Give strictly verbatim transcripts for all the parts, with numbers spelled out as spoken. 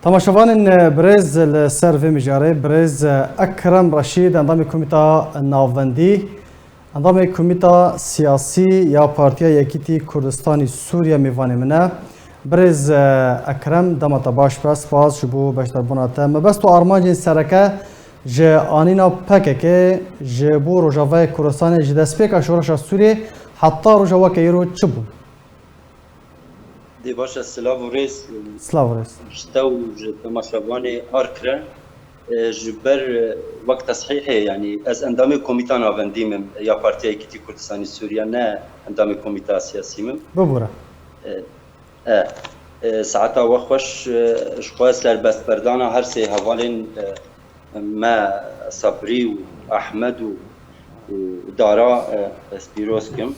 Temaşevanên birêz, li ser vê mijarê birêz Ekrem Reşîd, endamê Komîta Navendî, endamê Komîta Siyasî ya Partiya Yekîtî Kurdistanî Sûriye mêvanê min e. Birêz Ekrem, dema te baş be, spas ji bo beşdarbûna te. Mebest û armancên sereke ji anîna P K K ji bo Rojavayê Kurdistanê ji destpêka şoreşa Sûriyê heta roja weke îro çi bûn? Dê baş e, silav û rêz, Silav û rêz. Ji te û ji temaşevanê Arkre, e, ji ber, e, wek teshîhê, yanî ez endamê Komîta Navendî me ya Partiya Yekîtî Kurdistanî Sûriye, ne endamê Komîta Siyasî me. Bibûre. E, e, e, saeta we xweş, e, ji xwe serbestberdana her sê hevalên, e, me Sabrî û Ehmed û, û Dara, e, ez pîroz kim.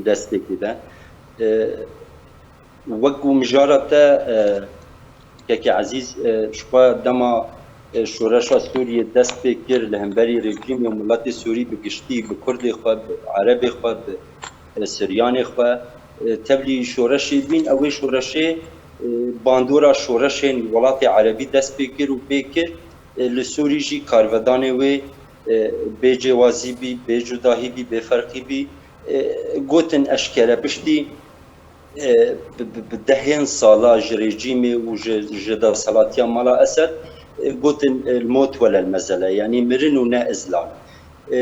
Destpêkê de. E, wek ku mijara te, e, kekê Ezîz, e, ji xwe dema, e, şoreşa Sûriyê dest pê kir, li hemberî rejîmê û miletê Sûrî bi giştî, bi Kurdê xwe, bi Erebê xwe, bi, e, Siryanê xwe, e, tevlî şoreşê bîn, ew ê şoreşê, e, bandora şoreşên welatê Erebî dest pê kir û pê kir, e, li Sûrî jî karvedanê wê, e, bê cêwazî bî, bê cudahî bî, bê ferqî bî, e, gotin eşkere piştî, e, bi, bi, bi dehên sala ji rejîmê û ji, ji desthilatiya mala Esed, e, gotin, e, "الموت ولا المزلة", yanî mirin û ne izlan. E,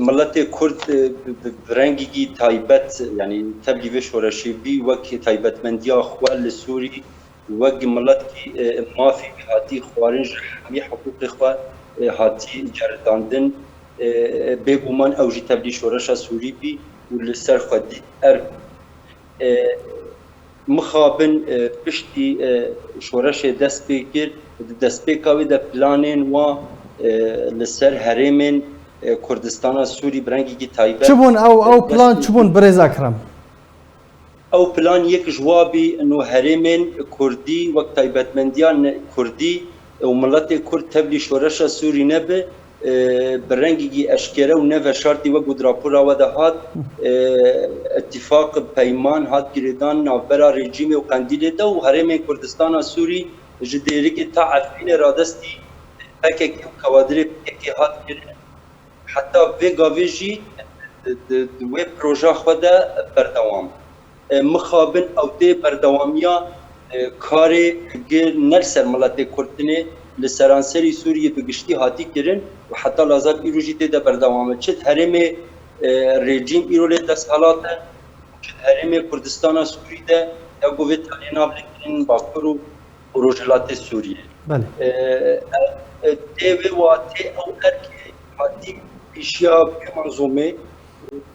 miletê Kurd, e, bi, bi, bi rengekî taybet, yanî tevlî vê şoreşê bî, wek taybetmendiya xwe li Sûrî, wek miletkî, e, mafî hatî xwarin, ji hemî hiqûqê xwe, e, hatî ceribandin. E, bêguman ew jî tevlî şoreşa Sûrî bî û li ser xwe dît erk. E, mixabin, e, piştî, e, şoreşê dest pê kir, di destpêka wê de planên wa, e, li ser herêmên, e, Kurdistana Sûrî bi rengekî taybet, Çi bûn ew, e, ew plan dest çi bûn, birêz Ekrem? Ew plan yek ji wa bî, ino herêmên Kurdî wek taybetmendiya ne-, Kurdî û miletê Kurd tevlî şoreşa Sûrî nebe, e, bi rengekî eşkere û ne veşartî wek ku di rapora we de hat, e, îtîfaq, peyman hat girêdan navbera rejîmê û Qendîlê de û herêmên Kurdistana Sûrî ji Dêrikê ta Efrînê radestî P K K û kawadirê P K K hat kirin. Heta vê gavê jî di, di, di wê proja xwe de berdewam. E, mixabin ew tê berdewamiya, e, karê gi ne li ser miletê Kurd tenê, li seranserî Sûriyê bi giştî hatî kirin û heta lazar îro jî tê de berdewam e. Çi di herêmê, e, rejîm îro lê desthilat e, çi di herêmê Kurdistana Sûrî de, ya ku vê talê nav lê kirin Bakur û û Rojhilatê Sûriyê. Belê. E, e, dê wê watê ew erkê hatî pêşiya pê manzûmê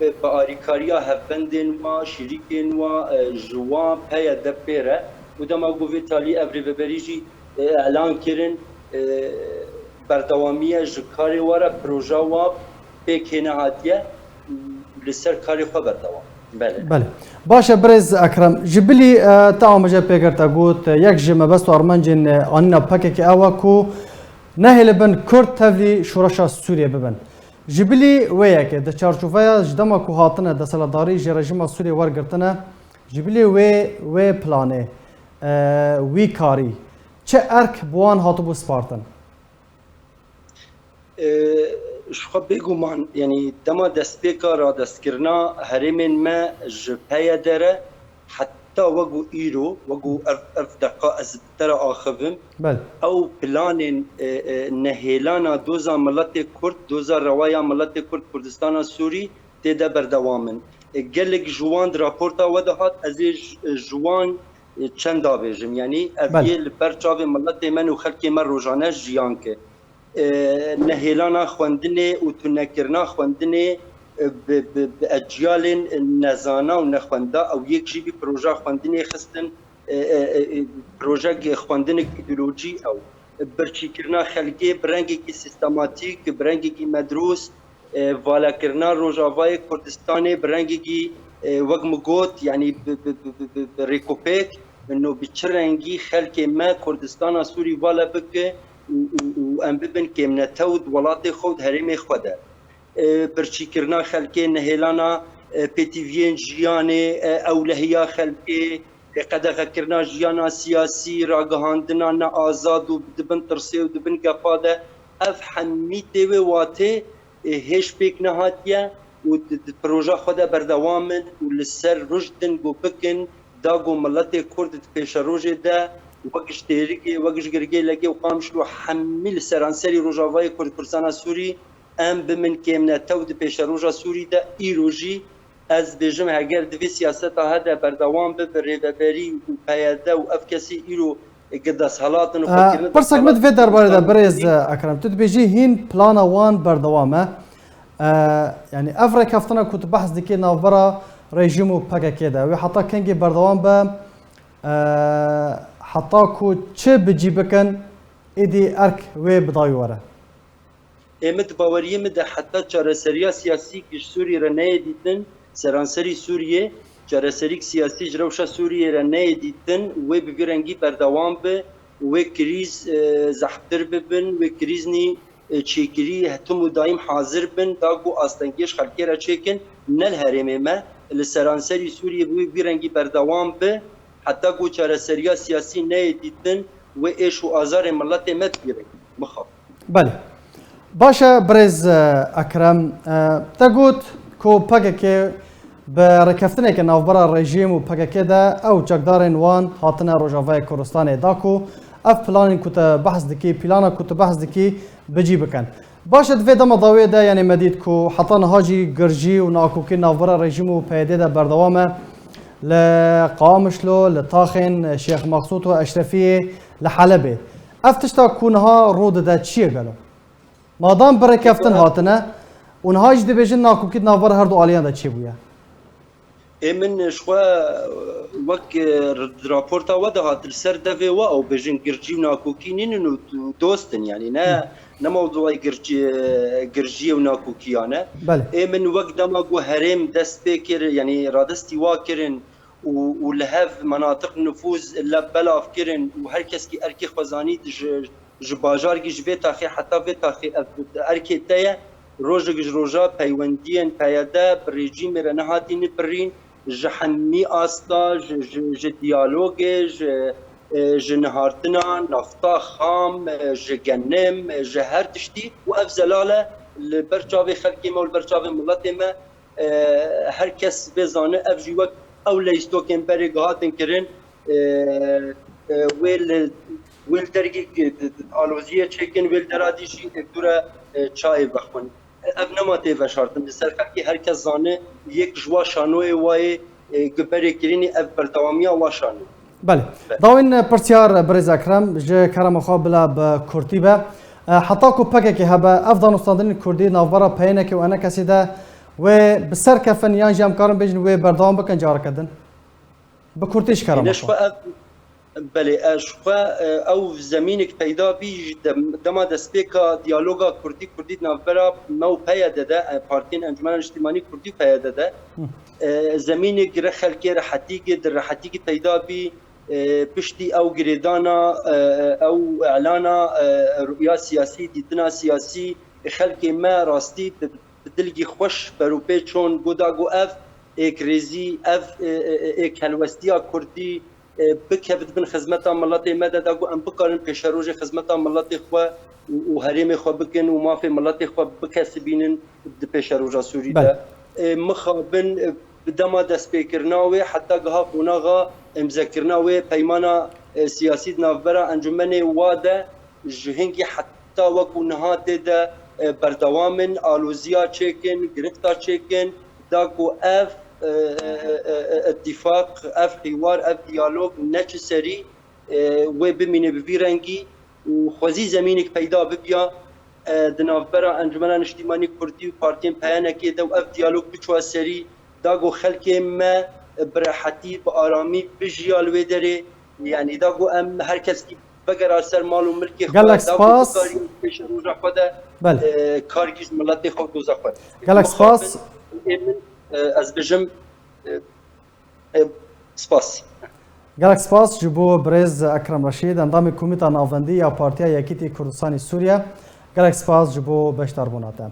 bi, bi arîkariya hevbendên wa, şirîkên wa, e, ji wa peye de pê re û dema ku vê talî ev rêveberî jî, e, îlan kirin, e, berdewamiye ji karê wa re proja wa pêk hêne hatiye, li ser karê xwe berdewam. Belê. Belê. Baş e, birêz Ekrem. Ji bilî, e, te amaje pê kir, te got, e, yek ji mebest û armancên, e, anîna P K K ew e ku nehêlibin Kurd tevlî şoreşa Sûriyê bibin. Ji bilî wê yekê, di çarçoveya ji dema ku hatine desthilatdarî ji rejîma Sûriyê wergirtine, ji bilî wê, wê planê, e, wî karî, çi erk bi wan hatibû spartin? E, ji xwe bêguman, yanî dema destpêka radestkirina herêmên me ji P Y D re heta wek û îro, wek û ev, ev deqa ez bi te re axivim, Belê. ew planên, e, e, nehêlana doza miletê Kurd, doza rewa ya miletê Kurd Kurdistana Sûrî tê de berdewam in. E, gelek ji wan di raporta we de hat, ez ê ji, ji wan, e, çenda bêjim. Yanî ev Belê. yê li ber çavê miletê me û xelkê me rojane jiyan ke. E, nehêlana xwendinê û tunekirina xwendinê, e, bi, bi, bi eciyalên nezana û nexwenda, ew yek jî bî proja xwendinê xistin, e, e, e, e, projek xwendinek îdeolojî ew. Birçîkirina xelkê bi rengekî sîstematîk, bi rengekî medrûs, e, valekirina Rojavayê Kurdistanê bi rengekî, e, wek min got, yanî bi, bi, bi, bi, bi, bi rêkopêk, no bi çi rengî xelkê me Kurdistana Sûrî vale bike û, û, û em bibin kêmnetew di welatê xwe û di herêmê xwe de. E, birçîkirina xelkê, nehêlana, e, pêtiviyên jiyanê, e, ewlehiya xelkê, Qedexekirina jiyana siyasî, ragihandina ne azad û di bin tirsê û di bin gefa de, ev hemî tê wê watê, ê, hêj pêk nehatiye û di, di proja xwe de berdewam in û li ser ruj din ku bikin, da ku miletê Kurd di pêşerojê de wek ji Têrikê, wek ji Girgêlekê û Qamişlo hemî li seranserî Rojavayê Kurd, Kurdistana Sûrî, em bimin kêmnetew di pêşeroja Sûrî de. Îro jî ez dibêjim, heger di vê siyaseta he de berdewam bi, bi rêveberî û P Y D û ev kesî îro gi desthilat in û xwekirine. Pirsek min di vê derbarê de, birêz Ekrem, tu dibêjî hîn plana wan berdewam e. E, yanî ev rêkeftina ku tu behs dikî navbera rejîm û P K K de, wê heta kengî berdewam be? E, heta ku çi bi cî bikin, êdî erk wê bi dawî were? Ê min di baweriyê min de heta çareseriya siyasî ji Sûriyê re neyê dîtin, seranserî Sûriyê çareserîk siyasî ji rewşa Sûriyê re neyê dîtin, wê bi vî rengî berdewam bi, wê krîz, e, zehftir bibin, wê krîznî, e, çêkirî tim û daîm hazir bin, da ku astengiyê ji xelkê re çêkin, ne li herêmê me, li seranserî Sûriyê bi wê vî rengî berdewam bi, heta ku çareseriya siyasî neyê dîtin, wê êş û azarê miletê me digire. Mixabin. Belê. Baş e, birêz, e, Ekrem, e, te got ku P K K bi rêkeftineke navbera rejîm û P K K de ew çekdarên wan hatine Rojavayê Kurdistanê, da ku ev planên ku te behs dikî, plana ku tu behs dikî, bi cî bikin. Baş e, di vê dema dawiyê de, yanî me dît ku heta niha jî girjî û nakokî navbera rejîm û P Y D de berdewam e. Li Qamişlo, li taxên Şêx Mexsûd û Eşrefiyê, li Helebê. Ev tişta ku niha rû dide çi ye gelo? Madam bi rêkeftin hatine û niha jî dibêjin nakokî di navbera her du aliyan de çêbûye. Ê min ji xwe, wek, e, di raporta we de hat, li ser devê we ew bêjin gircî û nakokî nînin û, û dost in, yanî ne, Hı. ne mewduayê gircî-, girjiyê û nakokiyan e. Belê. Ê min wek dema ku herêm dest pê kir, yanî radestî wa kirin û, û li hev menatiq nifûz le belav kirin û her keskî erkê xwe zanî ji, ji bajarkî ji vê taxê heta vê taxê ev erkê te ye, rojek ji roja peywendiyên P Y D bi rejîmê re nehatîne birîn, ji hemî asta, ji, ji, ji diyalogê, ji, e, ji nihartina nafta xam, e, ji genim, e, ji her tiştî û ev zelal e li ber çavê xelkê me û li ber çavê miletê me. E, her kes vê zane, ev jî wek ew leyîstokên berê gihatin kirin, e, e, wê li, wê li dergî aloziyê çêkin, wê li dera dî jî dûre, e, çayê vexwin. Ev nema tê veşartin. Li ser xelkê her kes zane, yek ji wa şanoyê wayê, e, gi berê kirînî ev berdewamiya wa şanoyê. Belê. Belê. Dawîn, e, pirsiyar, e, birêz Ekrem, ji kerema xwe bila bi kurtî be. E, heta ku P K K hebe, ev danûstandinên kurdî navbera P Y N K û E N K S de wê bi ser kefin yan jî em karin bêjin wê berdewam bikin careke din? Bi kurtî ji kerema xwe. Belê, e, ji xwe, e, ew zemînek peyda bî, ji dem-, dema destpêka diyaloga kurdî, kurdî di navbera me û P Y D de, e, Partiyên Encûmena Niştimanî Kurdî û P Y D de, Hı. e, zemînek re xelkê rehetî, di rehetîkî peyda bî, e, piştî ew girêdana, e, ew elana, e, ruya siyasî, dîtina siyasî, xelkê me rastî bi, bi dilgî xweş berûpê çon, got da got ev êkrêzî, ev, e, e, e, êkhelwestiya kurdî, e, bikevit bin xizmeta miletê me de, da ku em bikarin pêşerojê xizmeta miletê xwe û, û herêmê xwe bikin û mafê miletê xwe bikesibînin di pêşeroja Sûrî de. Belê. E, mixabin, e, bi dema destpêkirina wê heta giha qonaxa îmzekirina wê peymana, e, siyasî di navbera encûmenê wa de ji hingî heta wekû niha tê de, e, berdewam in, aloziya çêkin, girifta çêkin, da ku ev, e, e, e, e, îtîfaq, ev hîwar, ev diyalog neçi serî, e, wê bimîne bi vî rengî û xwezî zemînek peyda bibiya, e, di navbera Encûmena Niştîmanî Kurdî û partiyên P Y N K'ê de û ev diyalog biçûa serî, da ku xelkê me bi rehetî, bi aramî bijiya li wê derê, yanî da ku em her kes vegera ser mal û milkê xwe, Gelek da ku spas. bikarî pêşeroja xwe de, Belê. e, karkî ji miletê xwe û doza xwe. Gelek Mixabin spas. ê min, e, ez bijim, e, e, spas. Gelek spas ji bo birêz Ekrem Reşîd, endamê Komîta Navendî ya Partiya Yekîtî Kurdistanê Sûriye. Gelek spas ji bo beşdarbûna te.